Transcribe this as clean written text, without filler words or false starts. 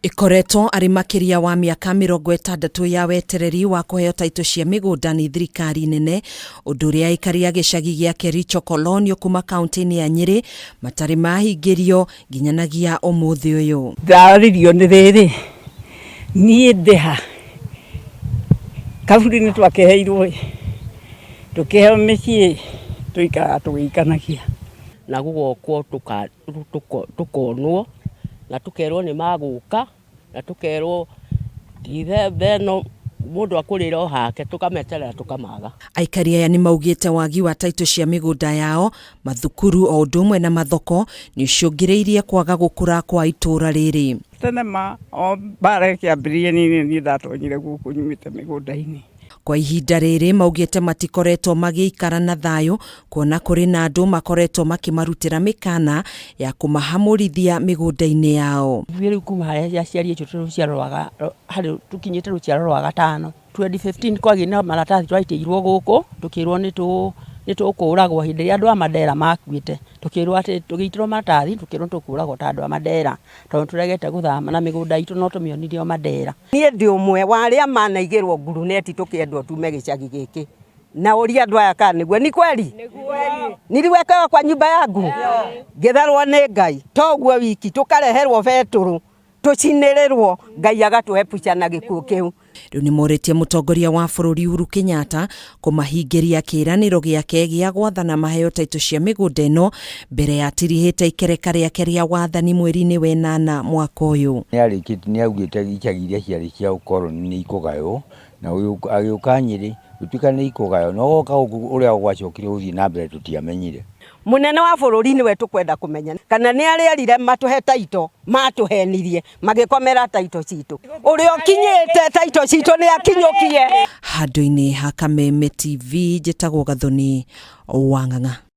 Ĩkoretwo arĩ makĩria wa mĩaka 60 ya wetereri wa kũheo taitũ cia mĩgũnda nĩ thirikari nene, ũndũ ũrĩa aikari a gĩcagi gĩa Kericho Colonial kuma kaunti-inĩ ya Nyĩrĩ matarĩ mahingĩrio nginyanagia ũmũthĩ ũyũ. Ndaririo nĩ rĩrĩ, niĩ ndĩha kaburi nĩ twakĩheirwo ĩ, tũkĩheo mĩciĩ tũikaraga tũgĩikanagia. Na gũgokwo tũkonwo na tũkerwo nĩ magũka na tũkerwo ithembe ĩno mũndũ akũrĩra o hake, tũkameterera tũkamaga. Aikari aya nĩ maugĩte wagi wa taitũ cia mĩgũnda yao, mathukuru o ũndũ ũmwe na mathoko nĩ ũcũngĩrĩirie kwaga gũkũra kwa itũũra rĩrĩ. Tene ma o mbara ĩkĩambĩrĩria niĩ niĩ ndatonyire gũkũ nyumĩte mĩgũnda-inĩ. Kwa ihinda rĩrĩ maugĩte matikoretwo magĩikara na thayũ kuona kũrĩ na andũ makoretwo makĩmarutĩra mĩkana ya kũmahamũrithia mĩgũnda-inĩ yao. Ithuĩ rĩu kuma harĩa aciari aitũ tũrĩ rũciaro rwa harĩ tũkinyĩte rũciaro rwa gatano. 2015 kwagĩ na maratathi twaitĩirwo gũkũ, tũkĩrwo nĩ tũkũragwo hĩndĩ ĩrĩa andũ a Mandera makuĩte, tũkĩrwo atĩ tũgĩitĩrwo maratathi tũkĩrwo nĩ tũkũragwo ta andũ a Mandera tondũ tũregete gũthama na mĩgũnda itũ no tũmĩonirie o Mandera. Niĩ ndĩ ũmwe wa arĩa manaigĩrwo nguruneti tũkĩendwo tume gĩcagi gĩkĩ, na ũria andũ aya kana nĩguo. Ni kweli? Niliwekewa kwa nyumba yangu ngĩtharwo nĩ Ngai. To ũguo wiki, tũkareherwo betũrũ tũcinĩrĩrwo, Ngai agatũepusha na gĩkuũ kĩu. Rĩu nĩ morĩtie mũtongoria wa bũrũri Uhuru Kenyatta kũmahingĩria kĩĩranĩro gĩake gĩa gwathana maheo taitũ cia mĩgũnda ĩno mbere ya tirihĩte ikereka rĩake rĩa wathani mweri-inĩ wenana mwaka ũyũ. Nĩ augĩte icagi iria ciarĩ cia ũkoroni nĩ ikũgaywo, na agĩũka Nyĩrĩ gũtuĩka nĩ ikũgaywo, no goka gũkũ ũrĩa gwacokire gũthiĩ na mbere tũtiamenyire. Mũnene wa bũrũri nĩwe tũkwenda kũmenya kana nĩ arĩerire matũhe taito, matũhenirie magĩkomera taito citũ. Ũrĩa ũkinyĩte taito citũ nĩ akinyũkie. Handũ-inĩ ha Kameme TV, njĩtagwo Gathoni Wang'ang'a.